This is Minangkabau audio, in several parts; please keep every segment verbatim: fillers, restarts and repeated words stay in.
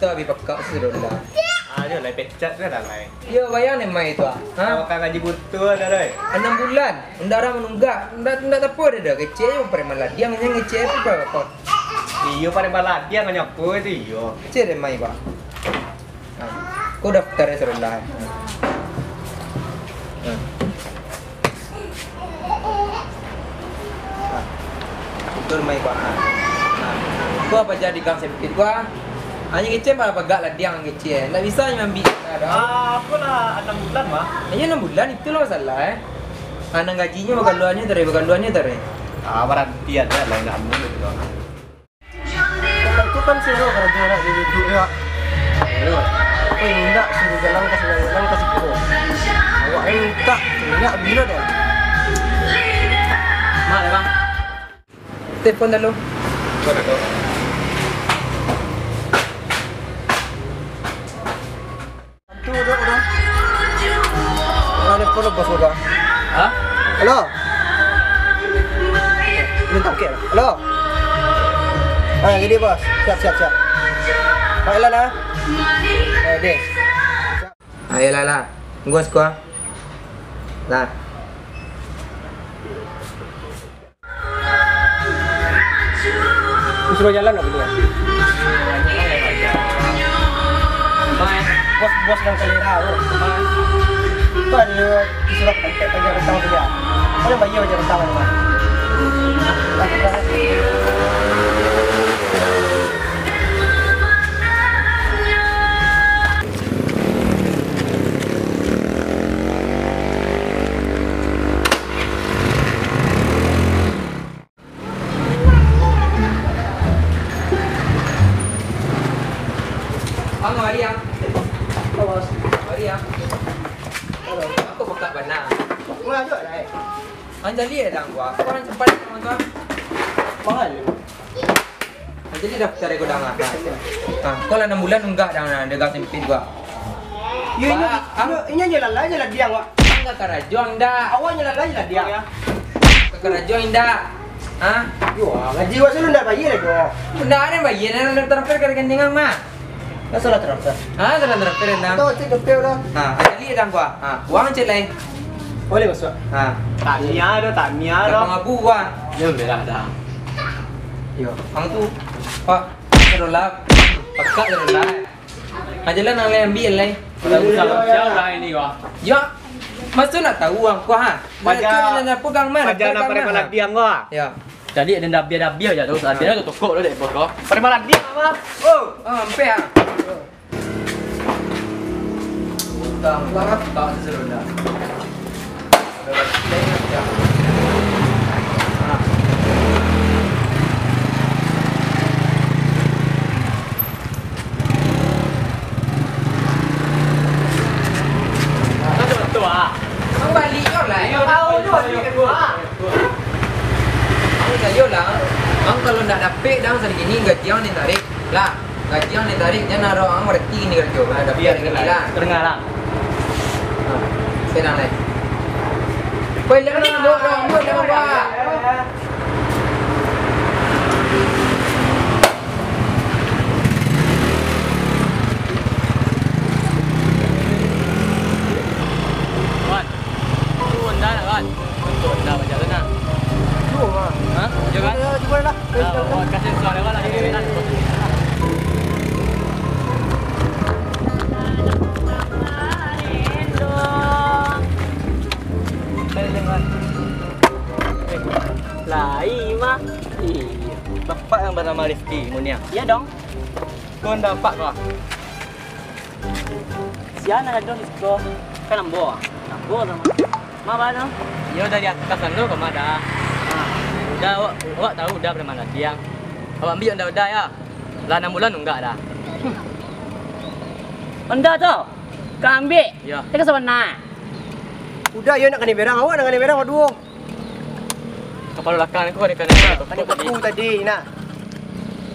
Tapi pakak sudah lah. Ayo lah, pecat lah lah. Yo, bayang ni mai tu ah. Ha? Kau kan gaji butuh dah, Roy. Anam bulan, ndak ada manunggak, ndak, ndak tapo dah, dah. Kecil je preman ladiang, yang kecil tu apa? Iyo, preman ladiang, hanya apa itu, iyo. Kecil deh mai, Pak. Ha. Kau daftar ya, sudah lah. Ha. Itu rumah ibu, ha. Ha. Ko apo jadi gang sempit ko? Anyo kecil malah pagak ladiang kecil. Ndak bisa nyo ambiak dah. Ah, aku lah anam bulan, mah. Iyo, anam bulan, itu lah masalah, eh. Anang gajinyo bagaluannyo tadi, bagaluannyo tadi. Ah, baranti aja lah, nak amun gitu. Itu kan sero karajo nak di YouTube ya. Ayo. Apa yang indak suruh jalan ka sini, jalan ka situ. Awak ni minta, indak bila dah. Mak, dah, Bang. Telepon dulu. Tu duduk udah. Ada telepon bos udah. Hah? Halo. Minta oke lah. Halo. Ah, jadi bos. Siap, siap, siap. Pak Elan ah. Eh, deh. Siap. Ayolah lah. Tunggu siko ah. Lah. Disuruh jalan nak berdua. Bos-bos yang selera tu. Itu ada disuruh pakai pakai rentang tu ya. Kau yang bayar je rentang tu. Ang, mari, Ang. Awas. Mari, Ang. Halo. Aku buka bana. Maju lah, eh. Ang jali ya, Dang, gua. Aku orang cepat, Dang, gua. Mahal. Ang jali daftar aku, Dang, ah. Ah, kau lah enam bulan enggak, Dang, nah, dagang sempit gua. Yo, inyo, Pak, Ang. Inyo, inyo je lah, lah, je lah, diang, Wak. Ang gak karajo, Ang, dak. Awaknyo lah, lah, je lah, diang. Gak karajo, Ang, dak. Hah? Yo, ah, gaji awak selalu ndak bayar lagi, ah. Ndak ado bayar, ndak transfer ka rekening ang mah. Ndak salah transfer. Ha, salah transfer, nah. Tahu cek dompet dah. Ha, kali dah gua. Ha, uang cek lain. Boleh masuk. Ha. Tania dah, Tania dah. Gampang abu gua. Yo, belah dah. Yo, ang tu, Pak, taruhlah. Pakak taruhlah. Ajalah nang lai ambiak lai. Siapa ini, wah? Yo, maso nak tahu ang ko, ha? Paja, paja nak preman ladiang ko, ha? Yo. Jadi ado dabiah-dabiah je tu, dabiah tu tokok tu dek bos ko. Preman ladiang apo? Oh, ampek ah. Utang, utang, utang sesudah. Ang baliak lah. Ang cayo lah. Ang kalau ndak dapek, dang, sagini gaji ang ditarik. Lah, gaji ang ditarik, jan harap ang barati gini karajo. Lah, dapek gini lah. Tadanga lah. Nah, senang lai. Woi, jangan buat dong, buat dong, Pak. Wan, tu Honda nak, Wan? Untuk Honda macam tu nak. Tu, Wan. Ha? Ya kan? Ya, cuba lah. Nah, Wan, kasih suara, Wan, lagi, Wan. Lai mah. Iyo. Bapak yang banamo Rifki Muniang? Iyo dong. Ko ndak apak ko? Sia nan ado di siko? Kan ambo. Ambo samo. Ma bana? Iyo, dari atas anu ka ma dah. Ha. Udah, awak, awak tahu dah preman ladiang. Awak ambiak Honda, Honda yo. Lah anam bulan nunggak dah. Honda tu? Ka ambiak? Iyo. Teka sabana. Udah, iyo nak kanai berang, awak nak kanai berang, waduh. Kapalo balakang ko, kanai paku tadi. Paku tadi, nah.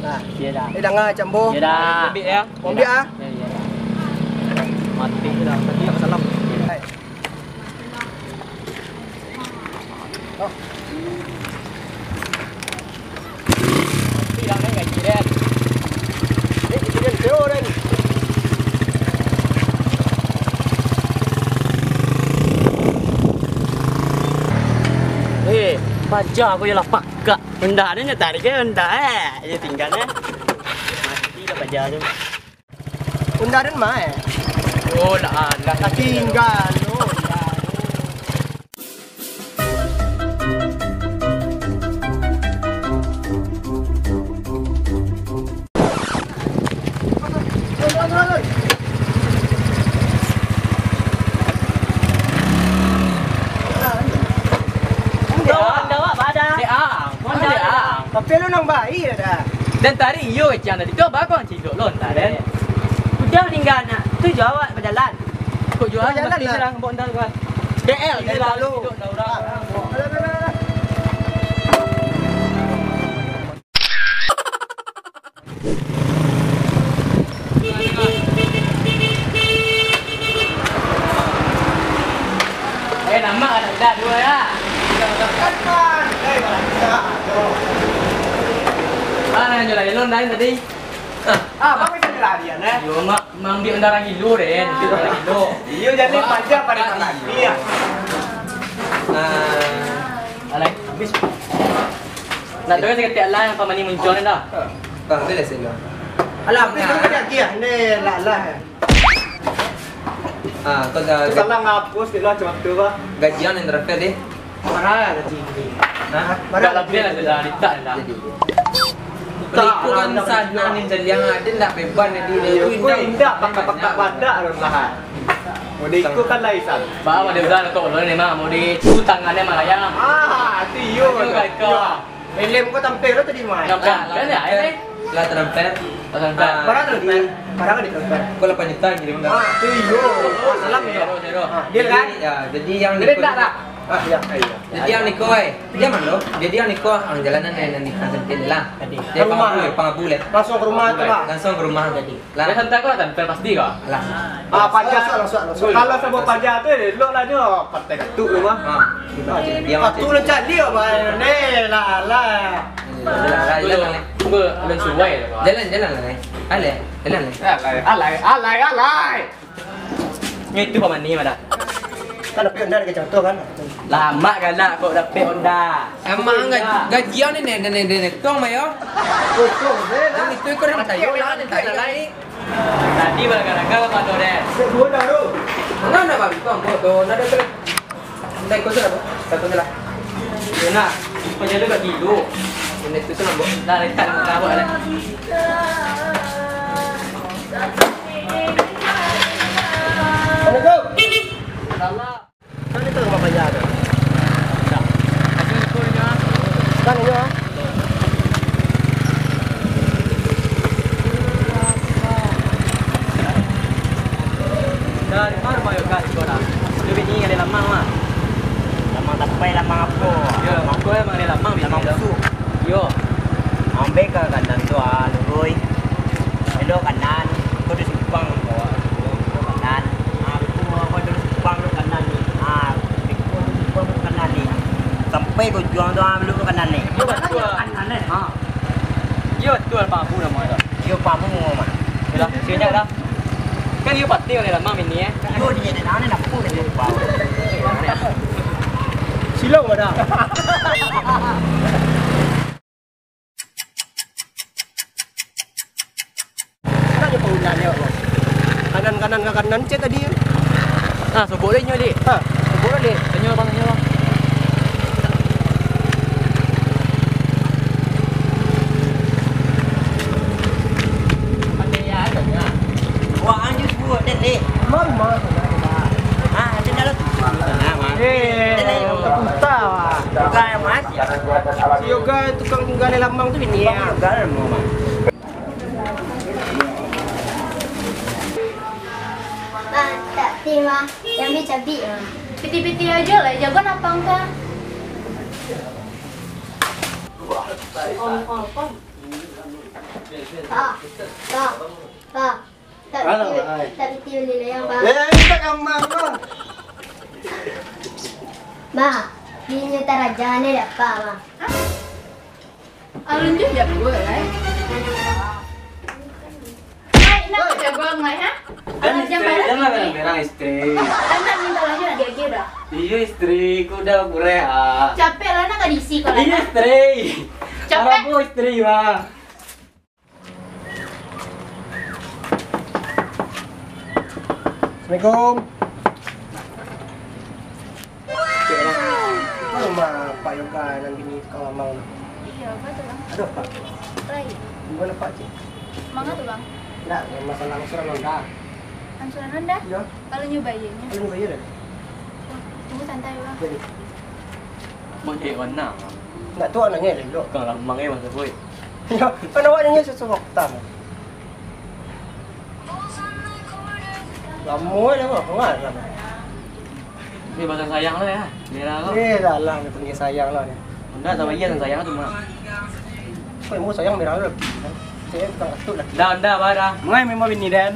Nah. Iyo dah. Eh, danga, Cambo. Iyo dah. Ambiak yo. Ambiak ah. Iyo, iyo dah. Mati dah. Tadi nak salam. Hai. Oh. Mati dah, kan, gaji, Den. Eh, gaji, Den. Yo, Den. Paja ko yo lah pakak. Honda tu nyo tarik ke Honda, eh. Yo tingga, eh. Mati lah paja tu. Honda den mah, eh. Oh, lah, lah. Tingga tu, Honda tu. Tapi lu nang baik dah. Dan tadi iyo kecang tadi tu, abang kau cilok lo, entah, Dan. Udah meninggal nak. Tu jawab berjalan. Kok jual jalan mati lah. Serang, bawa entah, kawan. D L, D L lalu. Duduk dah orang. Eh, nama anak dah dua ya. Mana yang jual lain tadi? Ah, apa yang larian, eh? Yo, mak, mambiak darah gilo, Den. Darah gilo. Iyo, jadi paja pada makan. Iya. Nah, alai habis. Nak tahu sakit lah yang pamani muncul dah. Ah, boleh sih lo. Alah, habis tu dia dia ni lah lah. Ah, kau dah. Salah ngapus dia lah macam tu bah. Gajian yang terakhir deh. Marah lah gaji ni. Nah, marah lah dia lah. Jadi. Ikut kan sana ni jaliang ada ndak beban ni dia. Indak pakai-pakai badak lah. Mau diikutkan lah, Isan. Bah, mau diudah nak tolong ni, Mak. Mau di-, tu tangannya malayang. Ah, tu iyo. Iyo, kau. Helm kau tampil lo tadi, Mak. Tampil. Lah, tampil. Lah, tampil. Lah, tampil. Ah. Barang tampil. Barang kan ditampil. Kau lapan juta kirim dah. Ah, tu iyo. Ah, salam iyo. Zero, zero. Ah, deal kan? Jadi, ya, jadi yang jadi ikut ndak, tak? Ah, iya. Jadi yang niko, eh, dia mana? Jadi yang niko, ang jalanan yang, yang di Hasan Pin lah. Jadi, dia ke rumah. Pangabul, pangabul, eh. Langsung ke rumah tu lah. Langsung ke rumah. Jadi. Lah. Dia santai kau lah, santai pasti kau. Lah. Ah, paja. Langsung, langsung, langsung. Kalau sama paja tu, elok lah jo. Partai katuk tu mah. Ha. Dia patu lah cari apa ni lah lah. Jalan, jalan, jalan. Tunggu, tunggu, alun suai lah kau. Jalan, jalan lah, eh. Alai, jalan lah. Alai, alai, alai, alai. Nyo itu pamani mah dah. Kan dapek Honda dari kacang tu kan? Lamak galak kok dapek Honda. Emang gaji, gajian ni, ni, ni, ni, ni, tong mah yo. Oh, tong, eh, lah. Yang itu ikut yang tayo lah, ni tayo lah ni. Tadi barangka-rangka lah pado deh. Dek duo dah tu. Mana nak bagi tong kok tu? Nak ada tu. Nak ikut tu lah, Bu. Satu je lah. Yo nak. Kau jadi bagi dulu. Ini tu tu lah, Bu. Dah, letak dalam kabut dah. Assalamualaikum. Salah. Kan itu rumah payah tu. Dah. Kasih syukurnya. Kan ini, ah. Dari mana rumah yo, Kak, siko dah? Sudah bini ada lamang mah. Lamang tapai, lamang apo? Yo, lamang apo emang ada lamang bini tu? Lamang busuk. Yo. Ambek ka kanan tu, ah, lurui. Belok kanan. Kau di simpang, kau. Belok kanan. Ah, betul, kau di simpang, belok kanan ni. Ah, betul, simpang, belok kanan ni. Sampai kau juang tu, ah, belok kanan ni. Yo, betul. Kanan, eh? Ha. Yo, betul, Pak Abu nama dia. Yo, Pak Abu nama. Yalah, sini dah. Kan yo pati oleh lama ini, eh. Yo, dia nak, nak, nak, nak, nak. Silau dah. Kanan, kanan, ka kanan cek tadi. Ah, sobok deh nyo, Dik. Ha, sobok deh. Tanyo bang, tanyo bang. Wah, anjir suruh deh, Dik. Rumah, rumah. Ah, ada dalam tu. Nah, Mak. Eh, Dek, Dek. Bukan, Mas. Si Yoga tukang gali lambang tu bini. Tukang gali lambang, Mak. Bah, tak ti mah, yang ambil cabik mah. Piti-piti aja lah, jago napang kah? Om, om, om. Pak, pak, pak. Tak piti, tak piti beli layang, Pak. Eh, kita kamar, Pak. Bah, ini taraja ni dapat, Bah. Alun tu jak buat, eh. Hai, nak jago ngai, ha? Anak jam isteri, barat jangan ini. Berang-berang isteri. Anak minta lahir agak-agak dah. Iyo, istri, ku udah kureh, ah. Capek lah, nak ka diisi kau lah, Iyo, nak. Istri. Capek. Arabo istri, mah. Assalamualaikum. Cik, lah. Kan rumah Pak Yoga nan bini tukang lamang tu. Iyo, batua, Bang. Ado, Pak? Lai. Di ma, Pak, cik? Manga tu, Bang? Ndak, masalah angsuran Honda. Angsuran Honda? Iyo. Kalau nyo bayia nyo? Kalau nyo bayia lah. Wah, tunggu santai, Bang. Jadi. Mau cari warna, Bang? Ndak tu warnanyo elok. Tukang lamang, eh, masa boy. Iyo, kan awak nyanyi sesuatu waktu. Lamo lah, Bang. Pengaruh lah, Bang. Ni bahasa sayang lah ya, merah tu. Eh, salah ni, panggil sayang lah ni. Honda sama iya sayang tu, Mak. Kok mau sayang merah tu lagi? Saya tukang katut lagi. Dah, dah, barah. Mengai memang bini dan.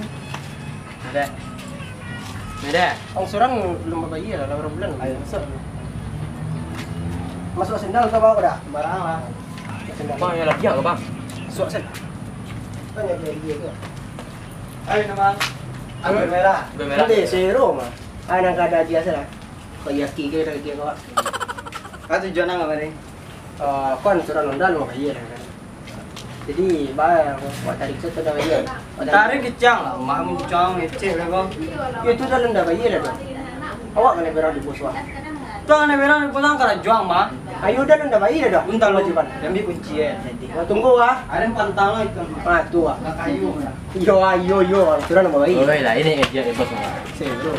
Ada. Ada. Angsuran belum bayia lah, lapan bulan. Ayo. Masuk. Masuk sendal tu bawa dah? Barang lah. Sendal. Bang, yang lagi apa, Bang? Masuk sendal. Kan yang dia tu. Ayo, nama. Anggur merah. Anggur merah. Nanti, sero mah. Ah, nan kada dia salah. Kau yakin ke, dah dia kau? Ah, tujuan apa ni? Ah, kan sudah nonda lo, iya kan. Jadi, bah, buat tarik tu sudah iya. Tarik kicang lah, mah muncang, ngecek lah kau. Ya, itu dah nonda, iya dah. Awak kena berang di pos, wah. Tu kena berang di pos, kan karajuang, mah. Ayo, dah nonda, iya dah. Bentar lo, Jipan. Ambil kunci ya. Oh, tunggu, ah. Ada yang pantang lah itu. Ah, tu, ah. Nak kayu lah. Yo, ayo, yo, sudah nonda, iya. Oh, lah, ini dia, bos, mah. Sih, bro.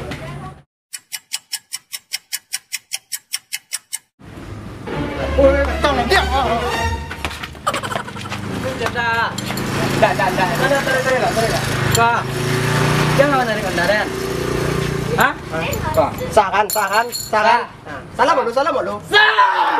Oi, tolong dia. Dah, dah, dah. Tarik, tarik, tarik lah, tarik lah. Kak, jangan narik kendaraan. Hah? Kak. Sah kan, sah kan, sah kan? Sah. Nah, salam dulu, salam dulu. Sah!